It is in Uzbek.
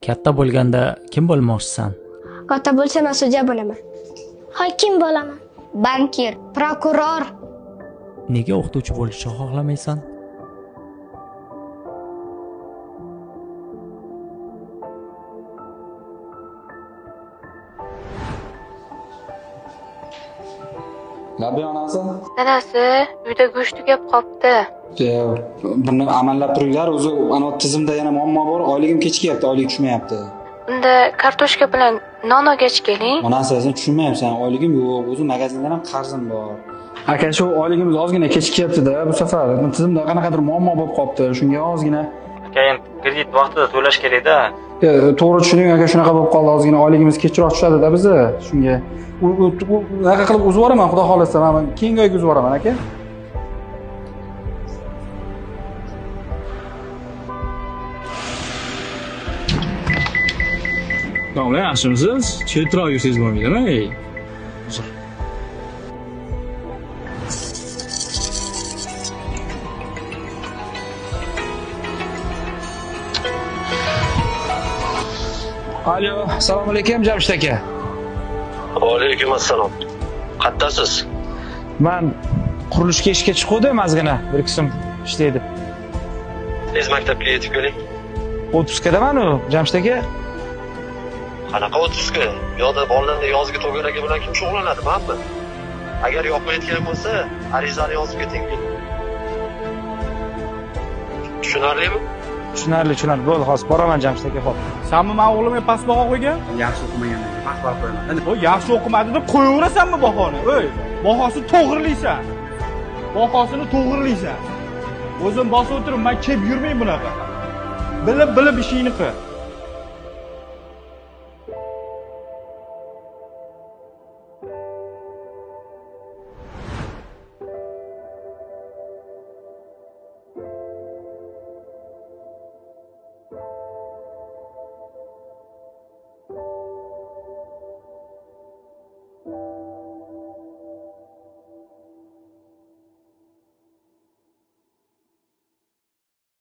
Katta bo'lganda kim bo'lmoqchisan? Katta bo'lsam sudya bo'laman. Hokim bo'laman. Bankir, prokuror. Nega o'qituvchi bo'lishni xohlamaysan? Labi onasi? Dadasi, uyda go'sht tugab qopti. Buni amallab turinglar, o'zi ana tizimda yana muammo bor, oyligim kechikyapti, oylik tushmayapti. Unda kartoshka bilan non olgach keling. Onasi, sen tushunmayapsan, oyligim yo'q, o'zi magazindan ham qarzim bor. Aka, shu oyligimiz ozgina kechikyapti-da bu safar. Tizimda qanaqadir muammo bo'lib qopti, shunga ozgina. Aka, endi kredit vaqtida to'lash kerak-da. To'g'ri tushuning aka, shunaqa bo'lib qoldi, ozgina oyligimiz kechroq tushadi-da bizni. Shunga unaqa qilib uzib yuboraman, xudo xolasa, men keyingi oyga uzib yuboraman aka. Domla, yaxshimisiz? Chetroq yursangiz bo'lmaydimi? Ey. Uzr. Alo, assalomu alaykum Jamshid aka. Va alaykum assalom. Qattasiz? Men qurilishga ishga chiquvdim ozgina, bir qism ishlaydi. Tez maktabga yetib keling. Otpuskadaman u, Jamshid aka. Qanaqa otpuska? Bu yoqda bolalarning yozgi to'garagi bilan kim shug'ullanadi, manmi? Agar yoqmayotgan bo'lsa, arizani yozib keting. Tushunarlimi? Tushunarli, tushunarli. Bo'ldi, hozir boraman Jamshid aka, xo'p. Sanmi men o'g'limga past baho qo'ygan? Yaxshi o'qimagandan past baho qo'yaman. O, yaxshi o'qimadi deb qo'yaverasanmi bahoni? Ey, bahosini to'g'rilaysan. Bahosini to'g'rilaysan. O'zim bosib o'tirib, men kelib yurmayman bunaqa. Bilib-bilib ishingni qil.